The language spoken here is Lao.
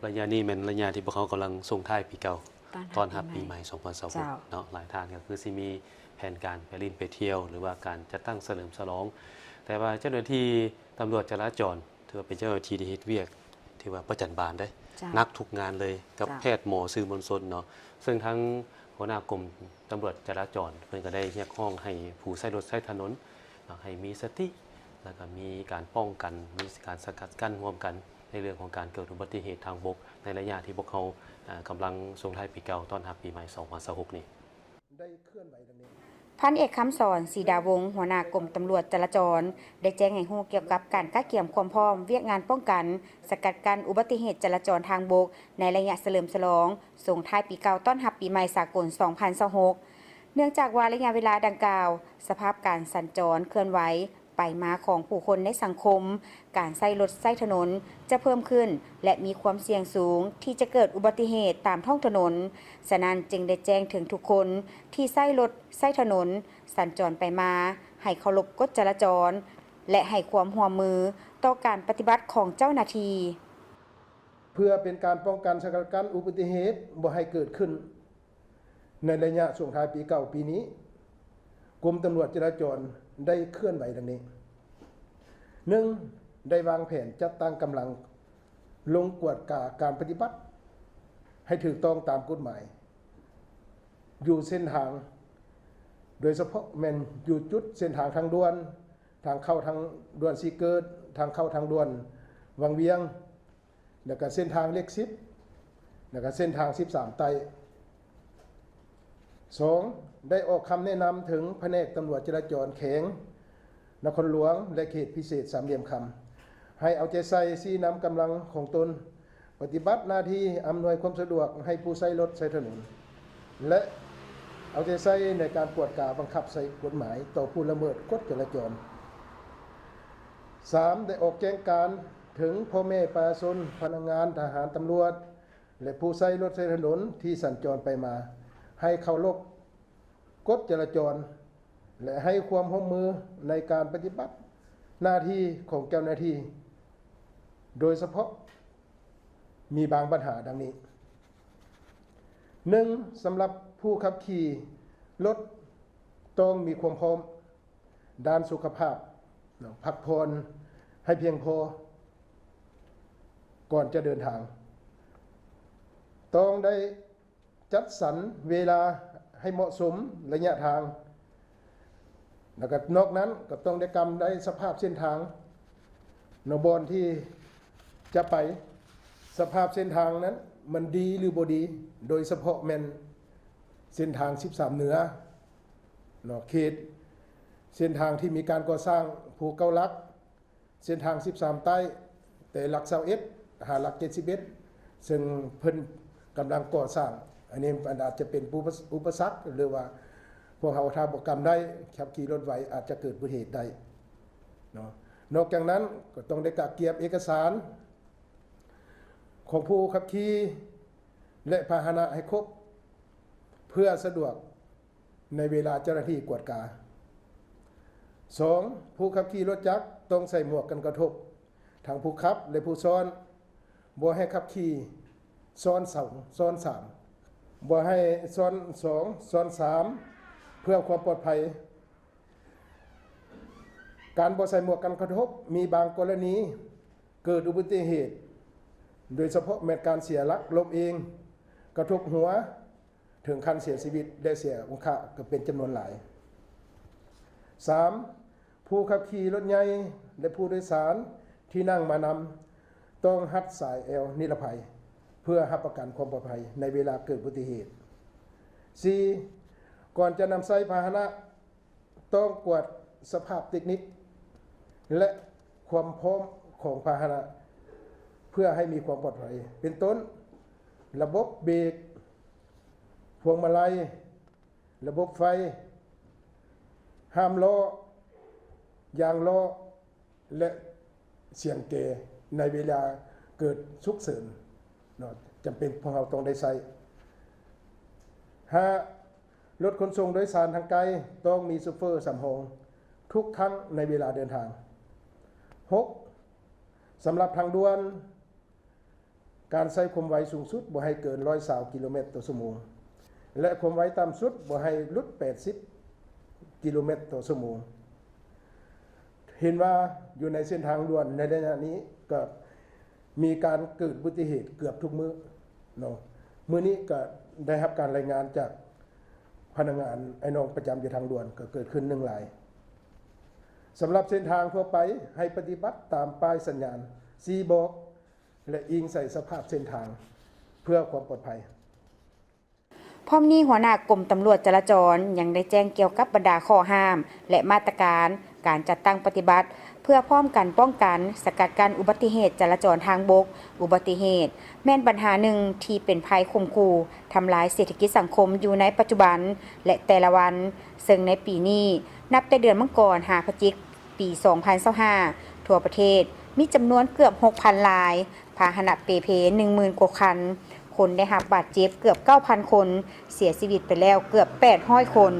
ໄລຍະນີ້ແມ່ນໄລຍະທີ່ພວກເຮົາກຳລັງສົ່ງທ້າຍປີເກົ່າ ຕ້ອນຮັບປີໃໝ່ ຕ້ອນຮັບປີໃໝ່ສອງພັນຊາວຫົກ ເຈົ້າ ເນາະ. ຫຼາຍທ່ານກໍຄືຊິມີແຜນການໄປຫຼິ້ນໄປທ່ຽວ ຫຼືວ່າການຈັດຕັ້ງສະເຫຼີມສະຫຼອງ, ແຕ່ວ່າເຈົ້າໜ້າທີ່ຕຳຫຼວດຈະລາຈອນ ຖືວ່າເປັນເຈົ້າໜ້າທີ່ທີ່ເຮັດວຽກ ຖືວ່າປະຈັນບານເດ້ ເຈົ້າ ໜັກທຸກງານເລີຍ ກັບ ເຈົ້າ ແພດ ໝໍ ສື່ມວນຊົນເນາະ. ເຊິ່ງທາງຫົວໜ້າກົມຕຳຫຼວດຈະລາຈອນ ເພິ່ນກໍໄດ້ຮຽກຮ້ອງໃຫ້ຜູ້ໃຊ້ລົດໃຊ້ຖະໜົນເນາະ ໃຫ້ມີສະຕິ ແລ້ວກໍມີການປ້ອງກັນ ມີການສະກັດກັ້ນຮ່ວມກັນ ໃນເລື່ອງຂອງການເກີດອຸບັດຕິເຫດທາງບົກ ໃນໄລຍະທີ່ພວກເຮົາ ເອີ ກຳລັງສົ່ງທ້າຍປີເກົ່າ ຕ້ອນຮັບປີໃໝ່ສອງພັນຊາວຫົກນີ້. ໄດ້ເຄື່ອນໄຫວດັ່ງນີ້. ພັນເອກ ຄຳສອນ ສີດາວົງ ຫົວໜ້າກົມຕຳຫຼວດຈະລາຈອນ ໄດ້ແຈ້ງໃຫ້ຮູ້ກ່ຽວກັບການກະກຽມຄວາມພ້ອມວຽກງານປ້ອງກັນ ສະກັດກັ້ນອຸບັດຕິເຫດຈະລາຈອນທາງບົກ ໃນໄລຍະສະເຫຼີມສະຫຼອງສົ່ງທ້າຍປີເກົ່າ ຕ້ອນຮັບປີໃໝ່ສາກົນສອງພັນຊາວຫົກ ເນື່ອງຈາກວ່າໄລຍະເວລາດັ່ງກ່າວ ສະພາບການສັນຈອນເຄື່ອນໄຫວ ໄປມາຂອງຜູ້ຄົນໃນສັງຄົມ, ການໃຊ້ລົດໃຊ້ຖະໜົນຈະເພີ່ມຂຶ້ນ ແລະ ມີຄວາມສ່ຽງສູງທີ່ຈະເກີດອຸບັດຕິເຫດຕາມທ້ອງຖະໜົນ. ສະນັ້ນຈຶ່ງໄດ້ແຈ້ງເຖິງທຸກຄົນທີ່ໃຊ້ລົດໃຊ້ຖະໜົນສັນຈອນໄປມາ ໃຫ້ເຄົາລົບກົດຈະລາຈອນ ແລະ ໃຫ້ຄວາມຮ່ວມມືຕໍ່ການປະຕິບັດຂອງເຈົ້າໜ້າທີ່. ເພື່ອເປັນການປ້ອງກັນສະກັດກັ້ນອຸບັດຕິເຫດບໍ່ໃຫ້ເກີດຂຶ້ນ ໃນໄລຍະສົ່ງທ້າຍປີເກົ່າປີນີ້, ກົມຕຳຫຼວດຈະລາຈອນໄດ້ເຄື່ອນໄຫວດັ່ງນີ້. ໜຶ່ງ, ໄດ້ວາງແຜນຈັດຕັ້ງກຳລັງລົງກວດກາການປະຕິບັດໃຫ້ຖືກຕ້ອງຕາມກົດໝາຍ ຢູ່ເສັ້ນທາງ, ໂດຍສະເພາະແມ່ນຢູ່ຈຸດເສັ້ນທາງທາງດ່ວນ, ທາງເຂົ້າທາງດ່ວນສີເກີດ, ທາງເຂົ້າທາງດ່ວນວັງວຽງ, ແລ້ວກະເສັ້ນທາງເລກສິບ ແລ້ວກະເສັ້ນທາງສິບສາມໃຕ້. ສອງ, ໄດ້ອອກຄຳແນະນຳເຖິງພະແນກຕຳຫຼວດຈະລາຈອນແຂວງນະຄອນຫຼວງ ແລະ ເຂດພິເສດສາມຫຼ່ຽມຄຳ ໃຫ້ເອົາໃຈໃສ່ຊີ້ນຳກຳລັງຂອງຕົນ ປະຕິບັດໜ້າທີ່ອຳນວຍຄວາມສະດວກໃຫ້ຜູ້ໃຊ້ລົດໃຊ້ຖະໜົນ ແລະ ເອົາໃຈໃສ່ໃນການກວດກາບັງຄັບໃຊ້ກົດໝາຍຕໍ່ຜູ້ລະເມີດກົດຈະລາຈອນ. ສາມ, ໄດ້ອອກແຈ້ງການເຖິງພໍ່ແມ່ປະຊາຊົນ, ພະນັກງານ, ທະຫານ, ຕຳຫຼວດ ແລະ ຜູ້ໃຊ້ລົດໃຊ້ຖະໜົນທີ່ສັນຈອນໄປມາ ໃຫ້ເຄົາລົບກົດຈະລາຈອນ ແລະ ໃຫ້ຄວາມຮ່ວມມືໃນການປະຕິບັດໜ້າທີ່ຂອງເຈົ້າໜ້າທີ່, ໂດຍສະເພາະມີບາງບັນຫາດັ່ງນີ້. ໜຶ່ງ, ສຳລັບຜູ້ຂັບຂີ່ລົດຕ້ອງມີຄວາມພ້ອມ ດ້ານສຸຂະພາບ, ພັກຜ່ອນໃຫ້ພຽງພໍກ່ອນຈະເດີນທາງ. ຕ້ອງໄດ້ຈັດສັນເວລາໃຫ້ເໝາະສົມໄລຍະທາງ, ແລ້ວກໍນອກນັ້ນກໍຕ້ອງໄດ້ກຳໄດ້ສະພາບເສັ້ນທາງ ເນາະ ບ່ອນທີ່ຈະໄປ, ສະພາບເສັ້ນທາງນັ້ນມັນດີຫຼືບໍ່ດີ, ໂດຍສະເພາະແມ່ນເສັ້ນທາງສິບສາມເໜືອ ເນາະ ເຂດເສັ້ນທາງທີ່ມີການກໍ່ສ້າງພູເກົ້າຫຼັກ, ເສັ້ນທາງສິບສາມໃຕ້ ແຕ່ຫຼັກຊາວເອັດ ຫາຫຼັກເຈັດສິບເອັດ ເຊິ່ງເພິ່ນກຳລັງກໍ່ສ້າງ. ອັນນີ້ມັນອາດຈະເປັນອຸປະ ອຸປະສັກ ຫຼືວ່າພວກເຮົາຖ້າບໍ່ກຳໄດ້ ຂັບຂີ່ລົດໄວອາດຈະເກີດອຸບັດຕິເຫດໄດ້ເນາະ. ນອກຈາກນັ້ນກໍຕ້ອງໄດ້ກະກຽມເອກະສານຂອງຜູ້ຂັບຂີ່ ແລະ ພາຫະນະໃຫ້ຄົບ ເພື່ອສະດວກ ໃນເວລາເຈົ້າໜ້າທີ່ກວດກາ. ສອງ, ຜູ້ຂັບຂີ່ລົດຈັກຕ້ອງໃສ່ໝວກກັນກະທົບ ທັງຜູ້ຂັບ ແລະ ຜູ້ຊ້ອນ, ບໍ່ໃຫ້ຂັບຂີ່ຊ້ອນສອງ ຊ້ອນສາມ, ບໍ່ໃຫ້ຊ້ອນສອງ ຊ້ອນສາມ ເພື່ອຄວາມປອດໄພ. ການບໍ່ໃສ່ໝວກກັນກະທົບ ມີບາງກໍລະນີເກີດອຸບັດຕິເຫດ, ໂດຍສະເພາະແມ່ນການເສຍຫຼັກລົ້ມເອງ, ກະທົບຫົວ, ເຖິງຂັ້ນເສຍຊີວິດ ແລະ ເສຍອົງຄະກໍເປັນຈຳນວນຫຼາຍ. ສາມ, ຜູ້ຂັບຂີ່ລົດໃຫຍ່ ແລະ ຜູ້ໂດຍສານທີ່ນັ່ງມານຳ ຕ້ອງຮັດສາຍແອວນິລະໄພ ເພື່ອຮັບປະກັນຄວາມປອດໄພໃນເວລາເກີດອຸບັດຕິເຫດ. ສີ່, ກ່ອນຈະນຳໃຊ້ພາຫະນະ ຕ້ອງກວດສະພາບເຕັກນິກ ແລະ ຄວາມພ້ອມຂອງພາຫະນະ ເພື່ອໃຫ້ມີຄວາມປອດໄພ ເປັນຕົ້ນ ລະບົບເບກ, ພວງມາໄລ, ລະບົບໄຟ, ຫ້າມລໍ້, ຢາງລໍ້ ແລະ ສຽງແກໃນເວລາເກີດສຸກເສີນເນາະ ຈຳເປັນພວກເຮົາຕ້ອງໄດ້ໃຊ້. ຫ້າ, ລົດຂົນສົ່ງໂດຍສານທາງໄກຕ້ອງມີໂຊເຟີສຳຮອງທຸກຄັ້ງໃນເວລາເດີນທາງ. ຫົກ, ສຳລັບທາງດ່ວນ ການໃຊ້ຄວາມໄວສູງສຸດບໍ່ໃຫ້ເກີນ ໜຶ່ງຮ້ອຍຊາວ ກິໂລແມັດຕໍ່ຊົ່ວໂມງ ແລະ ຄວາມໄວຕ່ຳສຸດບໍ່ໃຫ້ຫຼຸດ ແປດສິບ ກິໂລແມັດຕໍ່ຊົ່ວໂມງ. ເຫັນວ່າຢູ່ໃນເສັ້ນທາງດ່ວນໃນໄລຍະນີ້ ກໍມີການເກີດອຸບັດຕິເຫດເກືອບທຸກມື້ເນາະ. ມື້ນີ້ກໍໄດ້ຮັບການລາຍງານຈາກພະນັກງານອ້າຍນ້ອງປະຈຳຢູ່ທາງດ່ວນ ກໍເກີດຂຶ້ນໜຶ່ງລາຍ. ສຳລັບເສັ້ນທາງທົ່ວໄປ ໃຫ້ປະຕິບັດຕາມປ້າຍສັນຍານຊີ້ບອກ ແລະ ອີງໃສ່ສະພາບເສັ້ນທາງ ເພື່ອຄວາມປອດໄພ. ພ້ອມນີ້ ຫົວໜ້າກົມຕຳຫຼວດຈະລາຈອນ ຍັງໄດ້ແຈ້ງກ່ຽວກັບບັນດາຂໍ້ຫ້າມ ແລະ ມາດຕະການ ການຈັດຕັ້ງປະຕິບັດ ເພື່ອພ້ອມກັນປ້ອງກັນ, ສະກັດກັ້ນອຸບັດຕິເຫດຈະລາຈອນທາງບົກ. ອຸບັດຕິເຫດ ແມ່ນບັນຫາໜຶ່ງທີ່ເປັນໄພຂົ່ມຂູ່ທຳລາຍເສດຖະກິດສັງຄົມຢູ່ໃນປັດຈຸບັນ ແລະ ແຕ່ລະວັນ, ເຊິ່ງໃນປີນີ້ ນັບແຕ່ເດືອນມັງກອນຫາພະຈິກ ປີສອງພັນຊາວຫ້າ ທົ່ວປະເທດມີຈຳນວນເກືອບຫົກພັນລາຍ, ພາຫະນະເປເພໜຶ່ງໝື່ນກວ່າຄັນ, ຄົນໄດ້ຮັບບາດເຈັບເກືອບເກົ້າພັນຄົນ, ເສຍຊີວິດໄປແລ້ວເກືອບແປດຮ້ອຍຄົນ.